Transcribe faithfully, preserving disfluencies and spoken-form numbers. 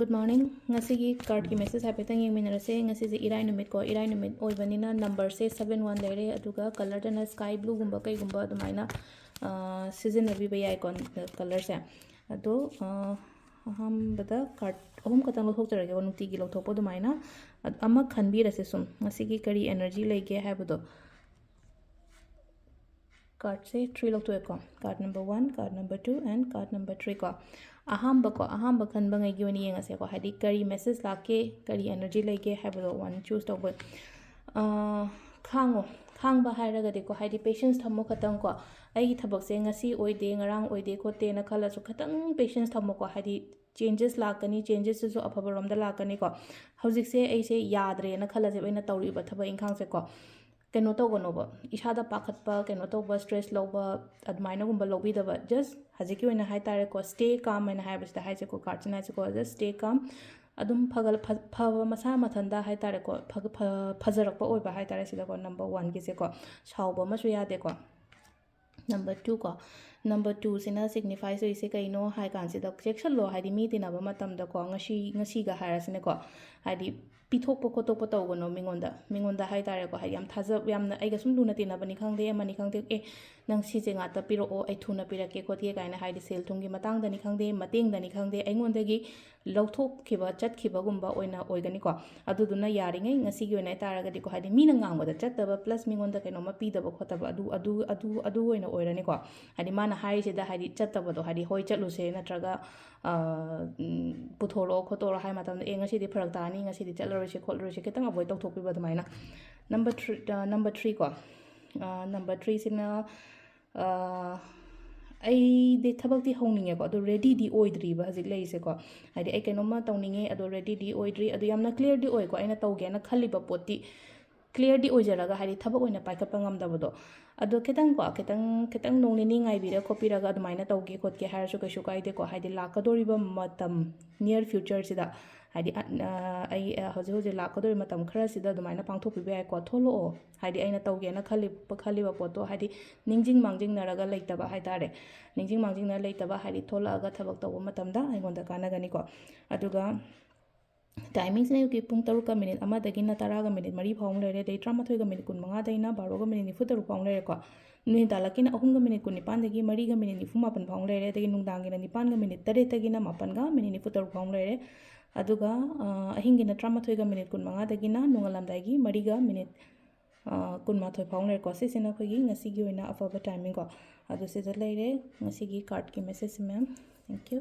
Good morning. ꯉꯁꯤꯒꯤ cardꯀꯤ message ꯍꯥꯏꯐꯦꯠꯇꯪ ꯌꯦꯡꯃꯤꯟꯅꯔꯁꯦ꯫ ꯉꯁꯤꯁꯦ ꯏꯔꯥꯏ ꯅꯨꯃꯤꯠꯀꯣ, ꯏꯔꯥꯏ ꯅꯨꯃꯤꯠ ꯑꯣꯏꯕꯅꯤꯅ numberꯁꯦ seven one ꯂꯩꯔꯦ, ꯑꯗꯨꯒ colourꯗꯅ sky blueꯒꯨꯝꯕ ꯀꯩꯒꯨꯝꯕ ꯑꯗꯨꯃꯥꯏꯅ ꯁꯤꯖꯤꯟꯅꯕꯤꯕ ꯌꯥꯏꯀꯣ colourꯁꯦ꯫ ꯑꯗꯣ ꯑꯍꯥꯟꯕꯗ card ꯑꯍꯨꯝ ꯈꯛꯇꯪ ꯂꯧꯊꯣꯛꯆꯔꯒꯦꯀꯣ, ꯅꯨꯡꯇꯤꯒꯤ ꯂꯧꯊꯣꯛꯄ ꯑꯗꯨꯃꯥꯏꯅ꯫ ꯑꯃ ꯈꯟꯕꯤꯔꯁꯦ ꯁꯨꯝ, ꯉꯁꯤꯒꯤ ꯀꯔꯤ energy ꯂꯩꯒꯦ ꯍꯥꯏꯕꯗꯣ꯫ Cardꯁꯦ three ꯂꯧꯊꯣꯛꯑꯦꯀꯣ, card number one, card number two and card number three ꯀꯣ꯫ ꯑꯍꯥꯝꯕꯀꯣ, ꯑꯍꯥꯝꯕ ꯈꯟꯕꯉꯩꯒꯤ ꯑꯣꯏꯅ ꯌꯦꯡꯉꯁꯦꯀꯣ, ꯍꯥꯏꯗꯤ ꯀꯔꯤ message ꯂꯥꯛꯀꯦ, ꯀꯔꯤ energy ꯂꯩꯒꯦ ꯍꯥꯏꯕꯗꯣ one choose ꯇꯧꯕ꯫ ꯈꯥꯡꯉꯣ꯫ ꯈꯥꯡꯕ ꯍꯥꯏꯔꯒꯗꯤꯀꯣ, ꯍꯥꯏꯗꯤ patience ꯊꯝꯃꯣ ꯈꯇꯪꯀꯣ꯫ ꯑꯩꯒꯤ ꯊꯕꯛꯁꯦ ꯉꯁꯤ ꯑꯣꯏꯗꯦ, ꯉꯔꯥꯡ ꯑꯣꯏꯗꯦ ꯈꯣꯠꯇꯦꯅ ꯈꯜꯂꯁꯨ, ꯈꯤꯇꯪ patience ꯊꯝꯃꯣꯀꯣ꯫ ꯍꯥꯏꯗꯤ changesꯇꯨꯁꯨ ꯑꯐꯕꯔꯣꯝꯗ ꯂꯥꯛꯀꯅꯤꯀꯣ꯫ ꯍꯧꯖꯤꯛꯁꯦ ꯑꯩꯁꯦ ꯌꯥꯗ꯭ꯔꯦꯅ ꯈꯜꯂꯁꯦꯕ, ꯑꯩꯅ ꯇꯧꯔꯤꯕ ꯊꯕꯛ ꯏꯪꯈꯥꯡꯁꯦꯀꯣ꯫ ꯀꯩꯅꯣ ꯇꯧꯒꯅꯣꯕ, ꯏꯁꯥꯗ ꯄꯥꯈꯠꯄ, ꯀꯩꯅꯣ ꯇꯧꯕ, stress ꯂꯧꯕ ꯑꯗꯨꯃꯥꯏꯅꯒꯨꯝꯕ ꯂꯧꯕꯤꯗꯕ꯫ Just ꯍꯧꯖꯤꯛꯀꯤ ꯑꯣꯏꯅ ꯍꯥꯏ ꯇꯥꯔꯦꯀꯣ, stay calm ꯍꯥꯏꯅ ꯍꯥꯏꯕꯁꯤꯗ ꯍꯥꯏꯁꯦꯀꯣ, cardꯁꯤꯅ ꯍꯥꯏꯁꯦꯀꯣ, just stay calm꯫ ꯑꯗꯨꯝ ꯐꯒꯠ-, ꯐ-, ꯐꯕ ꯃꯁꯥ ꯃꯊꯟꯇ ꯍꯥꯏ ꯇꯥꯔꯦꯀꯣ, ꯐ-, ꯐ-, ꯐꯖꯔꯛꯄ ꯑꯣꯏꯕ ꯍꯥꯏ ꯇꯥꯔꯦ ꯁꯤꯗꯀꯣ, number oneꯒꯤꯁꯦꯀꯣ꯫ ꯁꯥꯎꯕ ꯑꯃꯁꯨ ꯌꯥꯗꯦꯀꯣ꯫ Number two ꯀꯣ, number twoꯁꯤꯅ signify ꯇꯧꯔꯤꯁꯦ ꯀꯩꯅꯣ ꯍꯥꯏ ꯀꯥꯟꯁꯤꯗ, ꯆꯦꯛꯁꯤꯜꯂꯣ, ꯍꯥꯏꯗꯤ ꯃꯤ ꯇꯤꯟꯅꯕ ꯃꯇꯝꯗꯀꯣ, ꯉꯁꯤ, ꯉꯁꯤꯒ ꯍꯥꯏꯔꯁꯤꯅꯦꯀꯣ, ꯍꯥꯏꯗꯤ ꯄꯤꯊꯣꯛꯄ ꯈꯣꯠꯇꯣꯛꯄ ꯇꯧꯒꯅꯣ ꯃꯤꯉꯣꯟꯗ꯫ ꯃꯤꯉꯣꯟꯗ ꯍꯥꯏ ꯇꯥꯔꯦꯀꯣ, ꯍꯥꯏꯗꯤ ꯌꯥꯝ ꯊꯥꯖ-, ꯌꯥꯝꯅ ꯑꯩꯒ ꯁꯨꯝ ꯂꯨꯅ ꯇꯤꯟꯅꯕꯅꯤ ꯈꯪꯗꯦ, ꯑꯃꯅꯤ ꯈꯪꯗꯦ, "ꯑꯦ, ꯅꯪ ꯁꯤꯁꯦ ꯉꯥꯛꯇ ꯄꯤꯔꯛꯑꯣ, ꯑꯩ ꯊꯨꯅ ꯄꯤꯔꯛꯀꯦ ꯈꯣꯠꯀꯦ" ꯀꯥꯏꯅ, ꯍꯥꯏꯗꯤ ꯁꯦꯜ ꯊꯨꯝꯒꯤ ꯃꯇꯥꯡꯗꯅꯤ ꯈꯪꯗꯦ, ꯃꯇꯦꯡꯗꯅꯤ ꯈꯪꯗꯦ, ꯑꯩꯉꯣꯟꯗꯒꯤ ꯂꯧꯊꯣꯛꯈꯤꯕ, ꯆꯠꯈꯤꯕꯒꯨꯝꯕ ꯑꯣꯏꯅ ꯑꯣꯏꯒꯅꯤꯀꯣ꯫ ꯑꯗꯨꯗꯨꯅ ꯌꯥꯔꯤꯉꯩ ꯉꯁꯤꯒꯤ ꯑꯣꯏꯅ ꯍꯥꯏ ꯇꯥꯔꯒꯗꯤꯀꯣ, ꯍꯥꯏꯗꯤ ꯃꯤꯅ ꯉꯥꯡꯕꯗ ꯆꯠꯇꯕ plus ꯃꯤꯉꯣꯟꯗ ꯀꯩꯅꯣꯝꯃ ꯄꯤꯗꯕ ꯈꯣꯠꯇꯕ, ꯑꯗꯨ, ꯑꯗꯨ, ꯑꯗꯨ, ꯑꯗꯨ ꯑꯣꯏꯅ ꯑꯣꯏꯔꯅꯤꯀꯣ꯫ ꯍꯥꯏꯗꯤ ꯃꯥꯅ ꯍꯥꯏꯔꯤꯁꯤꯗ ꯍꯥꯏꯗꯤ ꯆꯠꯇꯕꯗꯣ, ꯍꯥꯏꯗꯤ "ꯍꯣꯏ, ꯆꯠꯂꯨꯁꯦ" ꯅꯠꯇ꯭ꯔꯒ "ꯄꯨꯊꯣꯔꯛꯑꯣ ꯈꯣꯠꯇꯣꯔꯛꯑꯣ" ꯍꯥꯏ ꯃꯇꯝꯗ, "ꯑꯦ, ꯉꯁꯤꯗꯤ ꯐꯔꯛ ꯇꯥꯅꯤ, ꯉꯁꯤꯗꯤ ꯆꯠꯂꯔꯣꯏꯁꯦ ꯈꯣꯠꯂꯔꯣꯏꯁꯦ", ꯈꯤꯇꯪ avoid ꯇꯧꯊꯣꯛꯄꯤꯕ ꯑꯗꯨꯃꯥꯏꯅ꯫ Number three, number three ꯀꯣ, number threeꯁꯤꯅ, ꯑꯩꯗꯤ ꯊꯕꯛꯇꯤ ꯍꯧꯅꯤꯡꯉꯦꯀꯣ, ꯑꯗꯣ readyꯗꯤ ꯑꯣꯏꯗ꯭ꯔꯤꯕ ꯍꯧꯖꯤꯛ ꯂꯩꯔꯤꯁꯦꯀꯣ꯫ ꯍꯥꯏꯗꯤ ꯑꯩ ꯀꯩꯅꯣꯝꯃ ꯇꯧꯅꯤꯡꯉꯦ, ꯑꯗꯣ readyꯗꯤ ꯑꯣꯏꯗ꯭ꯔꯤ, ꯑꯗꯣ ꯌꯥꯝꯅ clearꯗꯤ ꯑꯣꯏꯀꯣ, ꯑꯩꯅ ꯇꯧꯒꯦꯅ ꯈꯜꯂꯤꯕ ꯄꯣꯠꯇꯤ꯫ ꯀ꯭ꯂꯤꯌꯔꯗꯤ ꯑꯣꯏꯖꯔꯒ, ꯍꯥꯏꯗꯤ ꯊꯕꯛ ꯑꯣꯏꯅ ꯄꯥꯏꯈꯠꯄ ꯉꯝꯗꯕꯗꯣ, ꯑꯗꯣ ꯈꯤꯇꯪꯀꯣ, ꯈꯤꯇꯪ ꯈꯤꯇꯪ ꯅꯣꯡ ꯅꯤꯅꯤ ꯉꯥꯏꯕꯤꯔ ꯈꯣꯠꯄꯤꯔꯒ ꯑꯗꯨꯃꯥꯏꯅ ꯇꯧꯒꯦ ꯈꯣꯠꯀꯦ ꯍꯥꯏꯔꯁꯨ ꯀꯩꯁꯨ ꯀꯥꯏꯗꯦꯀꯣ꯫ ꯍꯥꯏꯗꯤ ꯂꯥꯛꯀꯗꯧꯔꯤꯕ ꯃꯇꯝ, ꯅꯤꯌꯔ ꯐ꯭ꯌꯨꯆꯔꯁꯤꯗ, ꯍꯥꯏꯗꯤ ꯑ, ꯑ, ꯑꯩ ꯑ, ꯍꯧꯖꯤꯛ ꯍꯧꯖꯤꯛ ꯂꯥꯛꯀꯗꯧꯔꯤꯕ ꯃꯇꯝ ꯈꯔꯁꯤꯗ ꯑꯗꯨꯃꯥꯏꯅ ꯄꯥꯡꯊꯣꯛꯄꯤꯕ ꯌꯥꯏꯀꯣ꯫ ꯊꯣꯛꯂꯛꯑꯣ, ꯍꯥꯏꯗꯤ ꯑꯩꯅ ꯇꯧꯒꯦꯅ ꯈꯜꯂꯤꯕ ꯈꯜꯂꯤꯕ ꯄꯣꯠꯇꯣ ꯍꯥꯏꯗꯤ ꯅꯤꯡꯁꯤꯡ ꯃꯥꯡꯖꯤꯡꯅꯔꯒ ꯂꯩꯇꯕ ꯍꯥꯏꯇꯥꯔꯦ꯫ ꯅꯤꯡꯁꯤꯡ ꯃꯥꯡꯖꯤꯡꯅ ꯂꯩꯇꯕ, ꯍꯥꯏꯗꯤ ꯊꯣꯛꯂꯛꯑꯒ ꯊꯕꯛ ꯇꯧꯕ ꯃꯇꯝꯗ ꯑꯩꯉꯣꯟꯗ ꯀꯥꯟꯅꯒꯅꯤꯀꯣ꯫ ꯑꯗꯨꯒ ꯇꯥꯏꯃꯤꯡꯁꯤꯅ ꯑꯌꯨꯛꯀꯤ ꯄꯨꯡ ꯇꯔꯨꯛꯀ ꯃꯤꯅꯤꯠ ꯑꯃꯗꯒꯤꯅ ꯇꯔꯥꯒ ꯃꯤꯅꯤꯠ ꯃꯔꯤ ꯐꯥꯎ ꯑꯃ ꯂꯩꯔꯦ, ꯑꯗꯩ ꯇꯔꯥꯃꯥꯊꯣꯏꯒ ꯃꯤꯅꯤꯠ ꯀꯨꯟꯃꯉꯥꯗꯩꯅ ꯕꯥꯔꯣꯒ ꯃꯤꯅꯤꯠ ꯅꯤꯐꯨ ꯇꯔꯨꯛ ꯐꯥꯎ ꯑꯃ ꯂꯩꯔꯦꯀꯣ꯫ ꯅꯨꯃꯤꯗꯥꯡꯂꯛꯀꯤꯅ ꯑꯍꯨꯝꯒ ꯃꯤꯅꯤꯠ ꯀꯨꯟꯅꯤꯄꯥꯟꯗꯒꯤ ꯃꯔꯤꯒ ꯃꯤꯅꯤꯠ ꯅꯤꯐꯨ ꯃꯥꯄꯟ ꯐꯥꯎ ꯑꯃ ꯂꯩꯔꯦ, ꯑꯗꯒꯤ ꯅꯨꯡꯗꯥꯡꯒꯤꯅ ꯅꯤꯄꯥꯟꯒ ꯃꯤꯅꯤꯠ ꯇꯔꯦꯠꯇꯒꯤꯅ ꯃꯥꯄꯟꯒ ꯃꯤꯅꯤꯠ ꯅꯤꯐꯨ ꯇꯔꯨꯛ ꯐꯥꯎ ꯑꯃ ꯂꯩꯔꯦ꯫ ꯑꯗꯨꯒ ꯑ, ꯑꯍꯤꯡꯒꯤꯅ ꯇꯔꯥꯃꯥꯊꯣꯏꯒ ꯃꯤꯅꯤꯠ ꯀꯨꯟꯃꯉꯥꯗꯒꯤꯅ ꯅꯣꯡꯉꯥꯜꯂꯝꯗꯥꯏꯒꯤ ꯃꯔꯤꯒ ꯃꯤꯅꯤꯠ ꯑ, ꯀꯨꯟꯃꯥꯊꯣꯏ ꯐꯥꯎ ꯑꯃ ꯂꯩꯔꯦꯀꯣ꯫ ꯁꯤꯁꯤꯅ ꯑꯩꯈꯣꯏꯒꯤ ꯉꯁꯤꯒꯤ ꯑꯣꯏꯅ ꯑꯐꯕ ꯇꯥꯏꯃꯤꯡꯀꯣ꯫ ꯑꯗꯨ ꯁꯤꯗ ꯂꯩꯔꯦ ꯉꯁꯤꯒꯤ ꯀꯥꯔꯠꯀꯤ ꯃꯦꯁꯦꯖꯁꯤ, ꯃꯦꯝ꯫ Thank you꯫